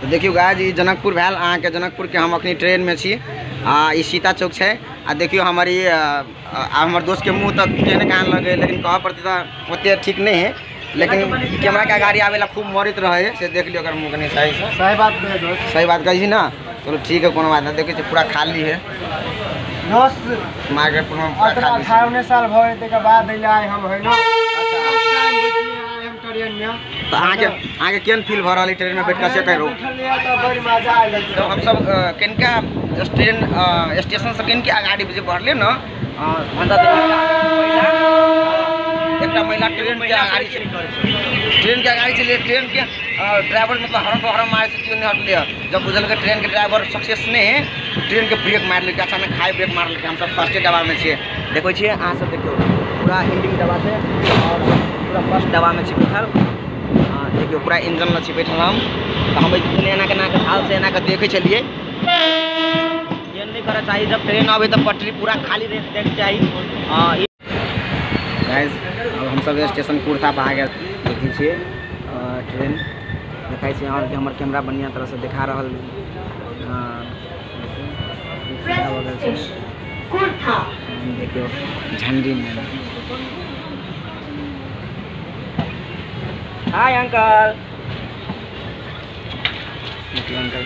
तो देखियो गाइस ई जनकपुर भेल अहाँके जनकपुर के हम अखनी ट्रेन में छी आ ई सीता चौक छै। आ देखियो हमर ई हमर दोस्त के मुँह तक केहन कान लगे, लेकिन कह पड़तै तऽ ओते ठीक नहीं है, लेकिन कैमरा के गाड़ी आवेला खूब मरैत रहे, से देख लियो अगर मुँह कनी सही से। सही बात है दोस्त, सही बात कहै छी ना। चलो ठीक है, कोनो बात नहीं। देखै छी पूरा खाली है दोस्त, मार्केट पूरा खाली। 18 साल भ गेल के बाद अइला हम है ना। अच्छा हम ट्रेन में तो अहाँके केहन फील भ रहल है ट्रेन में बैठ के से करू? तऽ बड़ी मजा आयल। तो हम सब केनका ट्रेन स्टेशन से केनके अगाड़ी जे बढ़ले न, भन्दा एकटा महिला ट्रेन के अगाड़ी ट्रेन के अगाड़ी चलिए। ट्रेन के ड्राइवर मतलब हरम हरम मारे से क्यों नहीं हटले। जब बुझल के ट्रेन के ड्राइवर सक्सेस नहीं है, ट्रेन के ब्रेक मार लेलकै, अचानक हाई ब्रेक मार लेलकै। हम सब फर्स्टे डब्बा में छियै, देखै छियै अहाँ सब, देखियौ पूरा एंडिंग डब्बा छै और पूरा फर्स्ट डब्बा में छी बैठल। देखियौ पूरा इंजन लग छी बैठल हम। तऽ हम एना के एना हाल से एना के देखै छलियै। एहन नहीं करऽ चाही, जब ट्रेन अबै तऽ पटरी पूरा खाली देख चाही। गाइस अब हम सब स्टेशन कुर्था पर आ गेल। देखै छियै ट्रेन देखाइ छै और हमर कैमरा बढ़िया तरह से देखा रहल। देखियौ झंडी में। हाय अंकल, देखियौ अंकल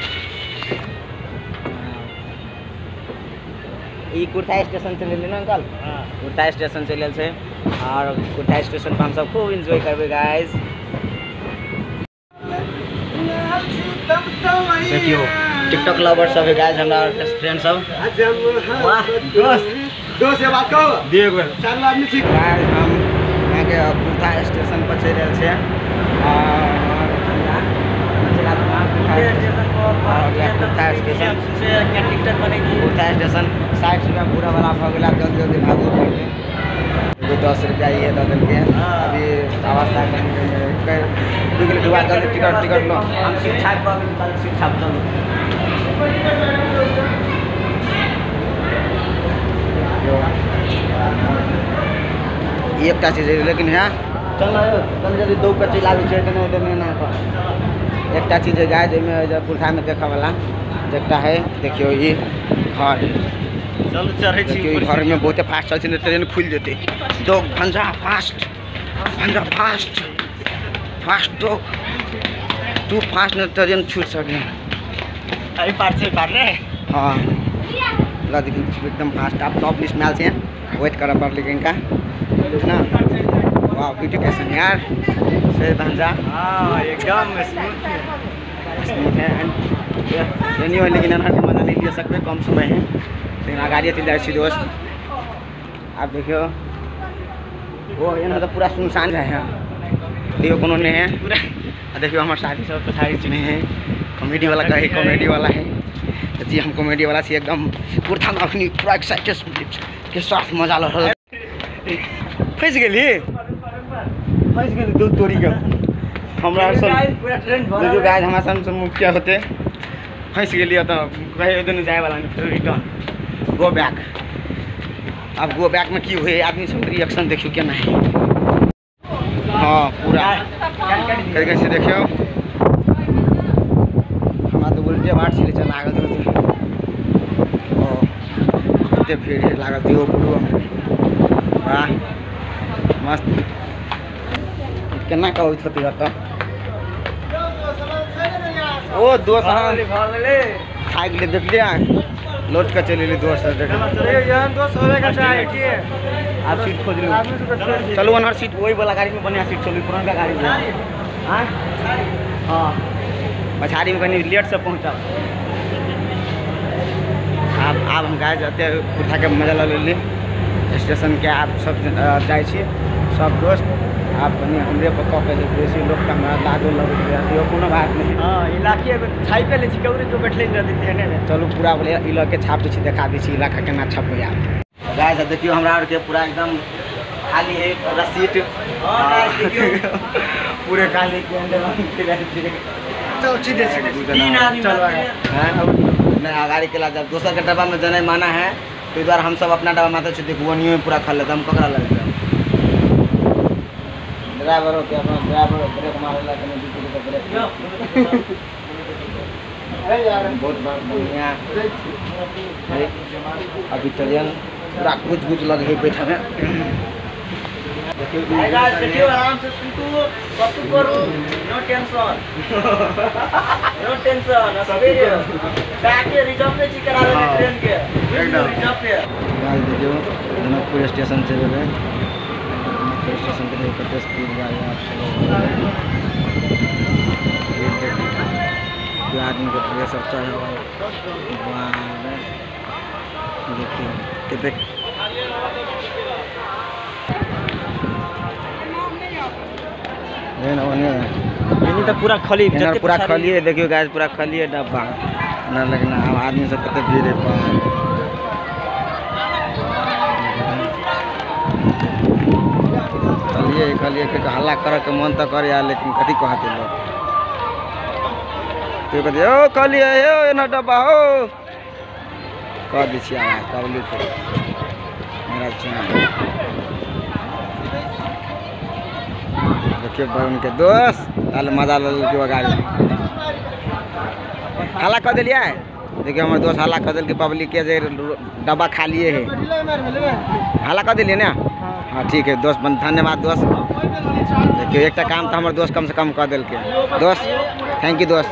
ई कुर्था स्टेशन चलि गेलै ना अंकल? कुर्था स्टेशन चलि गेल छै और कुर्था स्टेशन पर हम सब खूब एंजॉय करबै गाइस। देखियो टिकटॉक लवर सब है गाइस, हमरा फ्रेंड सब। वाह दोस्त दोस्त ये बात कहो दिए एक चार आदमी छी। गाइस हम अहाँ के कुर्था स्टेशन पर चलि रहल छै और कुर्था स्टेशन कुर्था स्टेशन 60 रुपया पूरा वाला भ गेल। जल्दी जल्दी भागू पड़तै। एगो 10 रुपया ये दऽ देलकै। अभी अवस्था कनि डुबा जल्दी टिकट टिकट लो। हम सीट छापि कऽ सीट छाप चलू। एकटा चीज है लेकिन है चल जल्दी जल्दी दौड़ कऽ चलि आबै छै एने एना कऽ। एकटा चीज है गाइस एहिमे कुर्था में देखऽ वाला एकटा है। देखियौ ई घर चलू चढ़ै छी घर में बहुते फास्ट चल छै, ट्रेन खुलि जेतै। दौड़ भंजा फास्ट, भंजा फास्ट, फास्ट दौड़, तू फास्ट न ट्रेन छूट सके। अरे पार छै पार रे। हाँ ल देखियौ एकदम फास्ट। आप टॉप लिस्ट में आयल छै, वेट करऽ पड़लै इनका ना। वाह ब्यूटीफिकेशन यार से भांजा। हां एकदम स्मूथ है, स्मूथ है एंड नहीं हो, लेकिन अहाँ के मजा नहीं लिया सकते, कम समय है। लेकिन अगाड़ी चलि जाइ छी दोस्त। आप देखियो वो यहाँ तो पूरा सुनसान है, देखियो कोनो नहीं है पूरा। देखियो हमारे साथी सब पछाड़ी नहीं है, कॉमेडी वाला कहे कॉमेडी वाला है जी। हम कॉमेडी वाला छी एकदम कुर्था में अखनी पूरा एक्साइटेड के साथ मजा ल रहल। फँसि गेली, फँसि गेली दूध तोरी के हमरा सब। देखियो गाइस हमरा सब मुखिया होते फँसि गेली तऽ कहे ओतऽ जाय वाला नहीं, फेर रिटर्न गो बैक। अब गो बैक में की हुए आदमी सब रिएक्शन देखियो केना है। हाँ पूरा कैसे देखियो हमरा तऽ उल्टे बाट छलै चल लागल ओ कते भीड़ है लागल दियो पूरा। वाह मस्त केना कहैत होतै ओतऽ। ओ दोस्त खा गेलै देखलियै, लौट के चलि एलै दोस्त। आब सीट खोज लियौ, चलू ओनहर सीट ओहि वाला गाड़ी में बढ़िया सीट चलू, पुरनका गाड़ी में। हाँ पछाड़ी में कनि लेट से पहुँचब। आब आब हम गाय जते कुर्था के मजा लऽ लेली स्टेशन के। आब सब जाइ छी सब दोस्त। आप कनि हमरे पर कऽ के बेसी लोक तऽ हमरा लाजो लगैत रहै, कोनो बात नहीं। हाँ इलाके छापि लै छी ककरो केओ बैठले रहतै तेहने ने। चलू पूरा इलाके छाप दै छी, देखा दै छी इलाका केना छपैया। गाइस देखियौ हमरा आरके पूरा एकदम खाली है पूरा सीट। पूरे खाली के नहीं अगाड़ी के ला जब दोसर के डब्बा में जनाइ माना है तो द्वारा हम सब अपना डब्बा में आते छी। देखू में पूरा खा लेते हम ककरा लग जाए ड्राइवर हो के अपना ड्राइवर ब्रेक मारे ला कनी बीच में ब्रेक। बहुत बढ़िया है। अभी ट्रेन पूरा गुज गुज लगे है बैठे में। देखियो आराम से सुतू कतू करू, नो टेंशन नो टेंशन। सवेरे जाके रिजर्व पे छी करा लेने ट्रेन के, एकदम रिजर्व पे। गाइस देखियो जनकपुर स्टेशन चले गए। जनकपुर स्टेशन पे देखियो कते स्पीड गाड़ी आप सब देखियो आदमी के ड्रेस सब चढ़ा हुआ। देखियो कितने तो पूरा खाली, पूरा खाली है। देखियो गाइस पूरा खाली है डब्बा ना, लेकिन अब आदमी सब कते भीड़ है। खालिए खालिए के हल्ला करे के मन तो करे यार, लेकिन कथी कहते लोग तो कहते ओ खाली है ओ एना डब्बा हो कह दै छियै आवाज पब्लिक मेरा चैनल। देखियो वरुण के दोस्त ताले मजा लेलकै गाड़ी हल्ला कह दिलियै। देखियो हमर दोस्त हल्ला कह देलकै पब्लिक के जे डब्बा खालिए है, हल्ला कह दिलियै ना। हाँ ठीक है दोस्त, धन्यवाद दोस्त। देखियो एकटा काम तो हमर दोस्त कम से कम कह देलकै। दोस्त thank you दोस्त।